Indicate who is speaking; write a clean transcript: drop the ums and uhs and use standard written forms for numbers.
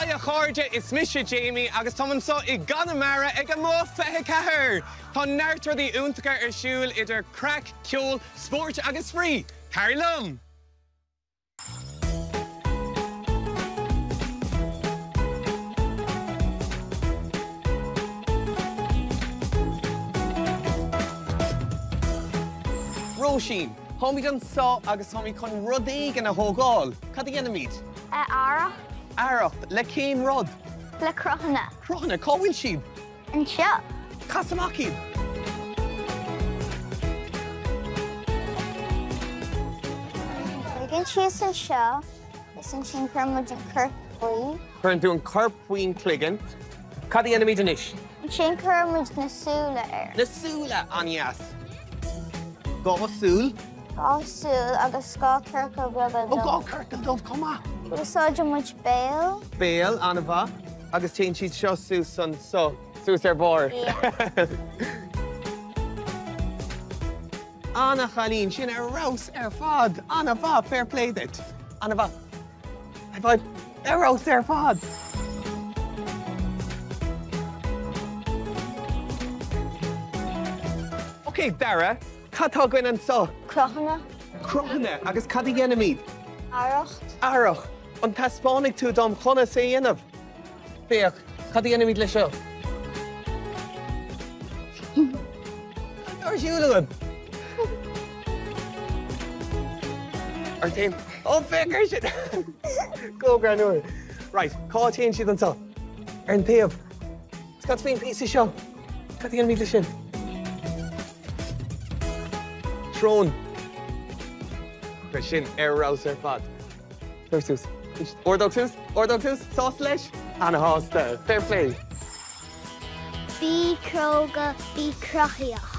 Speaker 1: Haigh a chairde, is mise Jamie agus táim anseo i gConamara ag Amuigh 24! Tá neart rudaí iontacha ar siúl idir craic, ceol, spóirt agus spraoi! Tar liom! Róisín, Táimid anseo agus táimid chun rud éigin a thógáil. Cad a dhéanfaimid?
Speaker 2: Arracht.
Speaker 1: Arracht. Le cén rud?
Speaker 2: Le cruthanna.
Speaker 1: Cruthanna? Cá bhfuil siad?
Speaker 2: Anseo.
Speaker 1: Cas amach iad.
Speaker 2: Cloigeann síos anseo is ansin cuireann muid an corp faoi.
Speaker 1: Cuireann tú an corp faoin chloigeann. Cad a dhéanfaimid anois?
Speaker 2: Ansin cuireann muid na súile air.
Speaker 1: Na súile! An-dheas. Dá súil.
Speaker 2: Dá súil agus dá ciorcal beaga
Speaker 1: dubh. Ó, dá ciorcal dubh chomh maith!
Speaker 2: Úsáideann muid béal.
Speaker 1: Béal, an-mhaith. Agus téann siad seo suas anso, suas ar barr. Ana chailín, sin ar fheabhas ar fad! An-mhaith, fair play duit. An-mhaith. High five. Ar fheabhas ar fad! Ok, Dara, cad tá againn anso?
Speaker 2: Cruthanna.
Speaker 1: Cruthanna, agus cad a dhéanaimid?
Speaker 2: Arracht.
Speaker 1: Arracht. An dtaispeánfaidh tú dom conas é a dhéanamh? Féach, cad a dhéanaimid leis seo? Cad tá ar siúl agat? Ar taobh. Ó, féach air sin! Go greannmhar. Right, cá téann siad anseo? Ar an taobh. Is cad faoin píosa seo? Cad a dhéanaimid leis sin? Srón. Sin ar fheabhas ar fad. Tabhair suas. Ordóg suas, ordóg suas, sásta leis? Ana-shásta. Fair play.
Speaker 2: Bí cróga, bí cruthaíoch.